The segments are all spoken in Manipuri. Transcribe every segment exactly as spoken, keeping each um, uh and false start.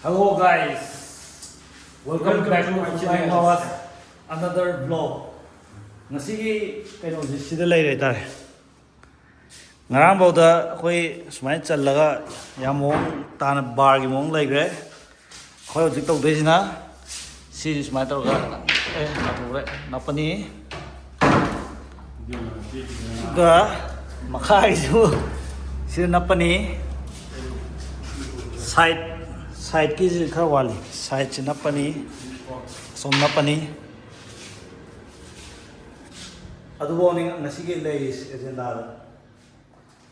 Hello guys, welcome back to Flying Hawas, another vlog. ꯉꯁꯤꯒꯤ ꯀꯩꯅꯣꯁꯤ ꯁꯤꯗ ꯂꯩꯔꯦ ꯍꯥꯏꯇꯥꯔꯦ꯫ ꯉꯔꯥꯡꯐꯥꯎꯗ ꯑꯩꯈꯣꯏ ꯁꯨꯃꯥꯏꯅ ꯆꯜꯂꯒ ꯌꯥꯝ ꯃꯑꯣꯡ ꯇꯥꯅ ꯕꯥꯔꯒꯤ ꯃꯑꯣꯡ ꯂꯩꯈ꯭ꯔꯦ꯫ ꯑꯩꯈꯣꯏ ꯍꯧꯖꯤꯛ ꯇꯧꯗꯣꯏꯁꯤꯅ ꯁꯤꯁꯤ ꯁꯨꯃꯥꯏꯅ ꯇꯧꯔꯒ, ꯑꯦ, ꯅꯥꯊꯣꯛꯈ꯭ꯔꯦ, ꯅꯞꯄꯅꯤ꯫ ꯑꯗꯨꯒ ꯃꯈꯥꯒꯤꯁꯨ ꯁꯤꯗ ꯅꯞꯄꯅꯤ꯫ ꯁꯥꯏꯠ ꯁꯥꯏꯠꯀꯤꯁꯤ ꯈꯔ ꯋꯥꯠꯂꯤ꯫ ꯁꯥꯏꯠꯁꯤ ꯅꯞꯄꯅꯤ, ꯑꯁꯣꯝ ꯅꯞꯄꯅꯤ꯫ ꯑꯗꯨꯐꯥꯎꯅꯤ ꯉꯁꯤꯒꯤ ꯂꯩꯔꯤꯁꯤ ꯑꯦꯖꯦꯟꯗꯥꯗ꯫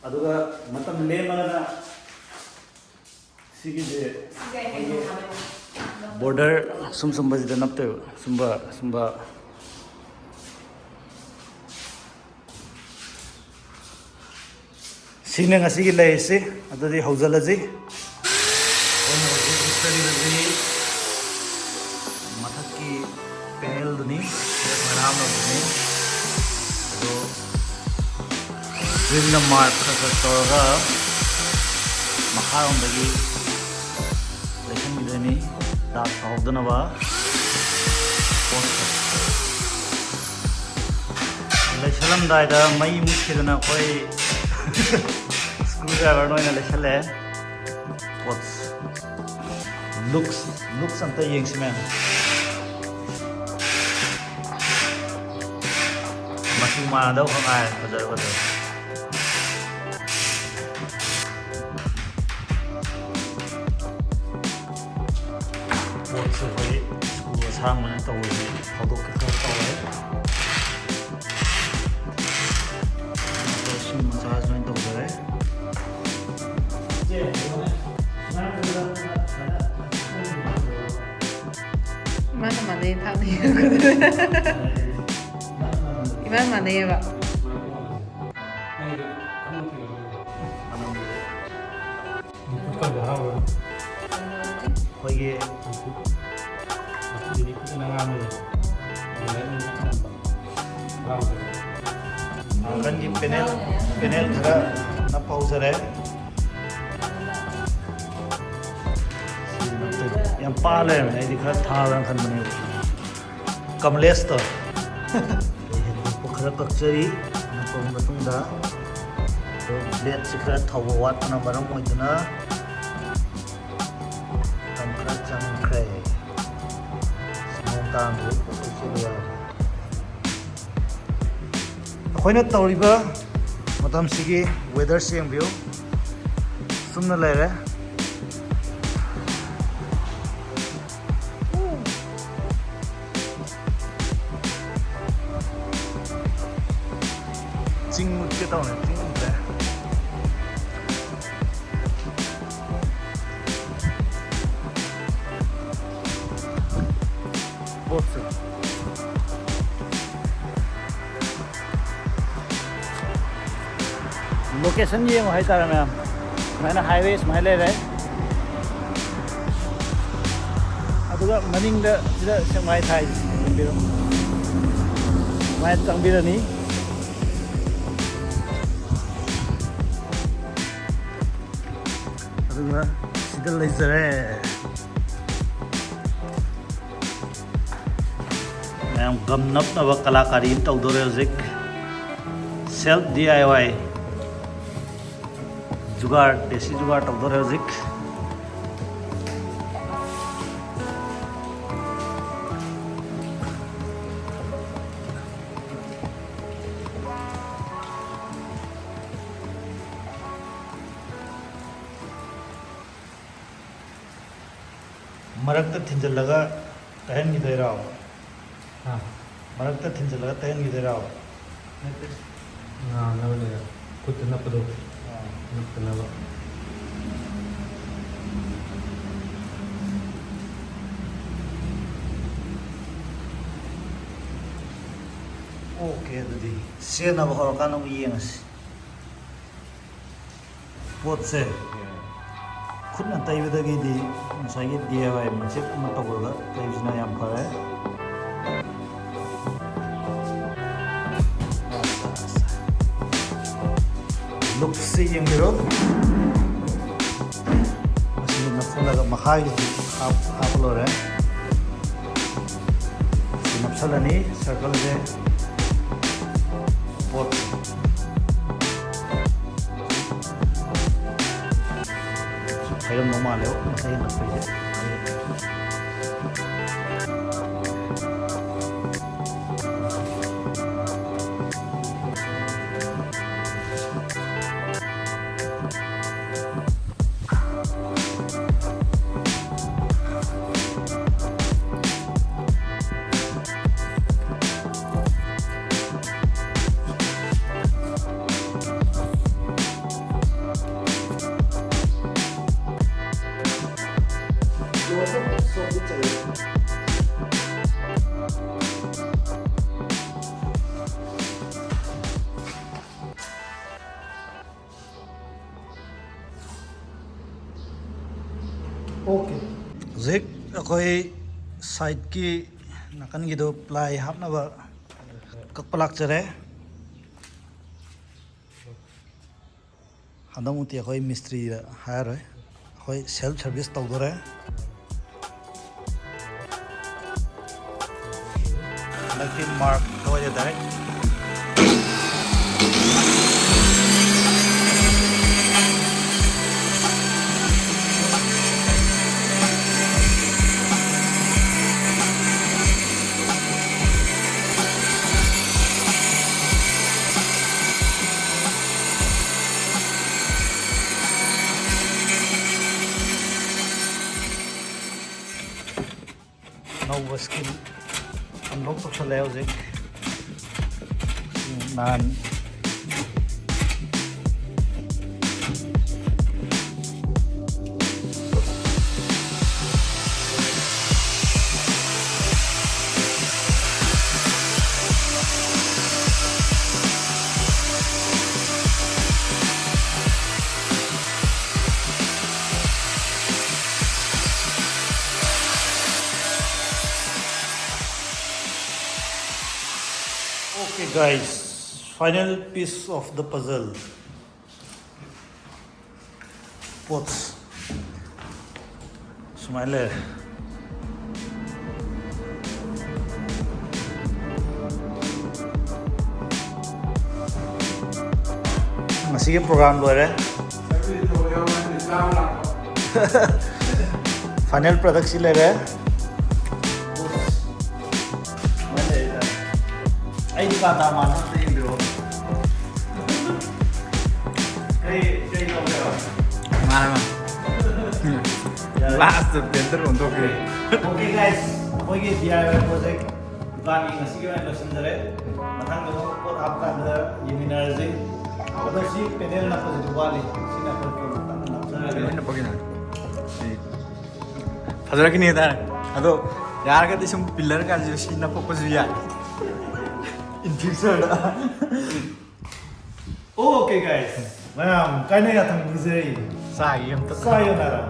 ꯑꯗꯨꯒ ꯃꯇꯝ ꯂꯦꯝꯃꯒꯅ ꯁꯤꯒꯤꯁꯦ ꯕꯣꯔꯗꯔ ꯁꯨꯝ ꯁꯨꯝꯕꯁꯤꯗ ꯅꯞꯇꯣꯏꯕ, ꯁꯨꯝꯕ ꯁꯨꯝꯕ꯫ ꯁꯤꯅ ꯉꯁꯤꯒꯤ ꯂꯩꯔꯤꯁꯤ꯫ ꯑꯗꯨꯗꯤ ꯍꯧꯖꯤꯜꯂꯁꯤ꯫ ꯑꯩꯈꯣꯏꯅ ꯍꯧꯖꯤꯛ ꯍꯤꯞꯆꯔꯤꯕꯁꯤ ꯃꯊꯛꯀꯤ ꯄꯦꯅꯦꯜꯗꯨꯅꯤ, ꯃꯦꯔꯥꯝ ꯑꯗꯨꯅꯤ꯫ ꯑꯗꯣ ꯗ꯭ꯔꯤꯜꯅ ꯃꯥꯔꯛ ꯈꯔ ꯈꯔ ꯇꯧꯔꯒ ꯃꯈꯥꯔꯣꯝꯗꯒꯤ ꯂꯩꯁꯟꯈꯤꯗꯣꯏꯅꯤ, ꯗꯥꯛ ꯇꯧꯍꯧꯗꯅꯕ꯫ ꯂꯩꯁꯜꯂꯝꯗꯥꯏꯗ ꯃꯩ ꯃꯨꯠꯈꯤꯗꯅ ꯑꯩꯈꯣꯏ ꯁ꯭ꯀ꯭ꯔꯨ ꯗ꯭ꯔꯥꯏꯚꯔꯅ ꯑꯣꯏꯅ ꯂꯩꯁꯜꯂꯦ꯫ ꯄꯣꯠꯁ ꯂꯨꯛꯁ ꯂꯨꯛꯁ ꯑꯝꯇ ꯌꯦꯡꯁꯤ ꯃꯌꯥꯝ꯫ ꯃꯆꯨ ꯃꯥꯟꯅꯗꯕ ꯈꯛ ꯉꯥꯏꯔꯦ꯫ ꯐꯖꯔꯦ, ꯐꯖꯔꯦ꯫ ꯄꯣꯠꯁꯦ ꯑꯩꯈꯣꯏ ꯁ꯭ꯀ꯭ꯔꯨ ꯑꯁꯥꯡꯕꯅ ꯇꯧꯕꯁꯦ ꯐꯥꯎꯗꯣꯛꯀꯦ ꯈꯔ ꯇꯧꯔꯦ꯫ ꯑꯗꯣ ꯁꯤ ꯃꯆꯥꯁꯤ ꯑꯣꯏꯅ ꯇꯧꯖꯔꯦ꯫ ꯏꯃꯥꯟ ꯃꯥꯟꯅꯩ ꯊꯥꯡꯅ ꯌꯦꯡꯕꯗ꯫ ꯏꯃꯥꯟ ꯃꯥꯟꯅꯩꯌꯦꯕ꯫ ꯑꯩꯈꯣꯏꯒꯤ ꯅꯥꯀꯟꯒꯤ ꯄꯦꯅꯦꯜ, ꯄꯦꯅꯦꯜ ꯈꯔ ꯅꯞꯄ ꯍꯧꯖꯔꯦ꯫ ꯌꯥꯝ ꯄꯥ ꯂꯩꯔꯝꯃꯦ, ꯑꯩꯗꯤ ꯈꯔ ꯊꯥꯕ꯭ꯔꯥꯅ ꯈꯟꯕꯅꯦꯕ꯫ ꯀꯃꯂꯦꯁꯇꯣ꯫ ꯑꯩ ꯍꯦꯟꯗꯣꯛꯄ ꯈꯔ ꯀꯛꯆꯔꯤ꯫ ꯅꯞꯄꯕ ꯃꯇꯨꯡꯗ ꯕ꯭ꯂꯦꯗꯁꯤ ꯈꯔ ꯊꯧꯕ ꯋꯥꯠꯄꯅ ꯃꯔꯝ ꯑꯣꯏꯗꯨꯅ ꯃꯇꯝ ꯈꯔ ꯆꯪꯈ꯭ꯔꯦ꯫ ꯃꯑꯣꯡ ꯇꯥꯅ ꯂꯣꯏ ꯀꯛꯊꯠꯆꯕ ꯌꯥꯔꯦ꯫ ꯑꯩꯈꯣꯏꯅ ꯇꯧꯔꯤꯕ ꯃꯇꯝꯁꯤꯒꯤ ꯋꯦꯗꯔꯁꯤ ꯌꯦꯡꯕꯤꯌꯨ꯫ ꯆꯨꯝꯅ ꯂꯩꯔꯦ꯫ ꯆꯤꯡ ꯃꯨꯠꯀꯦ ꯇꯧꯔꯦ, ꯆꯤꯡ ꯃꯨꯠꯂꯦ꯫ ꯄꯣꯠꯁꯦ꯫ Location ꯌꯦꯡꯉꯨ ꯍꯥꯏꯇꯥꯔꯦ ꯃꯌꯥꯝ꯫ ꯁꯨꯃꯥꯏꯅ highway ꯁꯨꯃꯥꯏꯅ ꯂꯩꯔꯦ꯫ ꯑꯗꯨꯒ ꯃꯅꯤꯡꯗ ꯁꯤꯗ ꯁꯦꯛꯃꯥꯏ ꯊꯥꯏ ꯌꯦꯡꯕꯤꯔꯣ꯫ ꯁꯨꯃꯥꯏꯅ ꯆꯪꯕꯤꯔꯅꯤ꯫ ꯑꯗꯨꯒ ꯁꯤꯗ ꯂꯩꯖꯔꯦ꯫ ꯃꯌꯥꯝ ꯒꯝ ꯅꯞꯅꯕ ꯀꯂꯥꯀꯥꯔꯤ ꯑꯃ ꯇꯧꯗꯣꯔꯦ ꯍꯧꯖꯤꯛ꯫ Self D I Y꯫ ꯖꯨꯒꯥꯔ, ꯗꯦꯁꯤ ꯖꯨꯒꯥꯔ ꯇꯧꯗꯣꯔꯦ ꯍꯧꯖꯤꯛ꯫ ꯃꯔꯛꯇ ꯊꯤꯟꯖꯜꯂꯒ ꯇꯩꯍꯟꯈꯤꯗꯣꯏꯔꯣ? ꯍꯥ? ꯃꯔꯛꯇ ꯊꯤꯟꯖꯜꯂꯒ ꯇꯩꯍꯟꯈꯤꯗꯣꯏꯔꯣ? ꯅꯠꯇꯦ꯫ ꯅꯥꯅꯕꯅꯤꯗ꯫ ꯈꯨꯠꯇ ꯅꯞꯄꯗꯣ꯫ ꯑꯥ꯫ ꯅꯞꯇꯅꯕ꯫ OK, ꯑꯗꯨꯗꯤ ꯁꯦꯟꯅꯕ ꯍꯧꯔꯀꯥꯟꯗ ꯑꯃꯨꯛ ꯌꯦꯡꯉꯁꯤ꯫ ꯄꯣꯠꯁꯦ ꯈꯨꯠꯅ ꯇꯩꯕꯗꯒꯤꯗꯤ ꯉꯁꯥꯏꯒꯤ D I Y ꯃꯆꯦꯠ ꯑꯃ ꯇꯧꯔꯒ ꯇꯩꯕꯁꯤꯅ ꯌꯥꯝ ꯐꯔꯦ꯫ Lookꯁꯤ ꯌꯦꯡꯕꯤꯔꯣ꯫ ꯃꯁꯤ ꯅꯞꯁꯜꯂ ꯑꯗꯨꯒ ꯃꯈꯥꯒꯤꯁꯨ ꯍꯥꯞ- ꯍꯥꯞꯄ ꯂꯣꯏꯔꯦ꯫ ꯁꯤ ꯅꯞꯁꯜꯂꯅꯤ circleꯁꯦ꯫ ꯄꯣꯠ ꯍꯩꯔꯝꯗꯧ ꯃꯥꯜꯂꯦꯕ ꯃꯁꯥꯒꯤ ꯅꯞꯄꯩꯁꯦ꯫ Okay. ꯍꯧꯖꯤꯛ ꯑꯩꯈꯣꯏ sideꯀꯤ ꯅꯥꯀꯟꯒꯤꯗꯣ ply ꯍꯥꯞꯅꯕ ꯀꯛꯄ ꯂꯥꯛꯆꯔꯦ꯫ ꯍꯟꯗꯛꯃꯨꯛꯇꯤ ꯑꯩꯈꯣꯏ ꯃꯤꯁꯇ꯭ꯔꯤꯗ ꯍꯥꯏꯔꯔꯣꯏ, ꯑꯩꯈꯣꯏ self service ꯇꯧꯗꯣꯔꯦ꯫ ꯍꯟꯗꯛꯇꯤ mark ꯑꯣꯏꯔꯦ direct꯫ ꯑꯅꯧꯕ scheme unlock ꯇꯧꯁꯜꯂꯦ ꯍꯧꯖꯤꯛ꯫ ꯅꯍꯥꯟ Okay, guys, final piece of the puzzle. Pots. ꯁꯨꯃꯥꯏꯅ ꯂꯩꯔꯦ꯫ ꯉꯁꯤꯒꯤ program ꯂꯣꯏꯔꯦ꯫ Final product ꯁꯤ ꯂꯩꯔꯦ꯫ ꯁꯨꯃꯥꯏꯅ ꯂꯩꯔꯦ꯫ ꯑꯩ ꯗꯨꯀꯥꯟꯗꯥꯔ ꯃꯥꯟꯕ ꯑꯝꯇ ꯌꯦꯡꯕꯤꯔꯛꯑꯣ꯫ ꯀꯩ ꯀꯩ ꯇꯧꯒꯦꯕ? ꯃꯥꯅꯦ, ꯃꯥꯅꯦ꯫ Last ꯇ blender ꯑꯣꯟꯊꯣꯛꯈ꯭ꯔꯦ꯫ Okay guys, ꯑꯩꯈꯣꯏꯒꯤ D I Y project ꯗꯨꯀꯥꯟꯒꯤ ꯉꯁꯤꯒꯤ ꯑꯣꯏꯅ ꯂꯣꯏꯁꯤꯟꯖꯔꯦ꯫ ꯃꯊꯪꯗ ꯑꯃꯨꯛ ꯄꯣꯠ ꯍꯥꯞꯄꯀꯥꯟꯗ ꯌꯦꯡꯃꯤꯟꯅꯔꯁꯤ꯫ ꯑꯗꯣ ꯁꯤ panel ꯅꯞꯄꯁꯤꯗꯤ ꯋꯥꯠꯂꯤ꯫ ꯁꯤꯅ ꯑꯩꯈꯣꯏ ꯀꯣꯟꯅ ꯇꯞꯅ ꯅꯞꯆꯔꯒꯦ꯫ ꯂꯣꯏ ꯅꯞꯄꯛꯀꯦ ꯇꯧꯔꯦ꯫ ꯁꯤ ꯐꯖꯔꯛꯀꯅꯤ ꯍꯥꯏꯇꯥꯔꯦ꯫ ꯑꯗꯣ ꯌꯥꯔꯒꯗꯤ ꯁꯨꯝ pillar ꯀꯥꯟꯁꯤꯁꯨ ꯁꯤ ꯅꯞꯄꯛꯄꯁꯨ ꯌꯥꯏ꯫ In future the. Okay guys, ꯃꯌꯥꯝ ꯀꯥꯏꯅ ꯌꯥꯊꯪ ꯅꯤꯖꯔꯤ꯫ ꯆꯥꯒꯤ ꯑꯝꯇ꯫ ꯆꯥ ꯌꯣꯟꯅꯔ꯫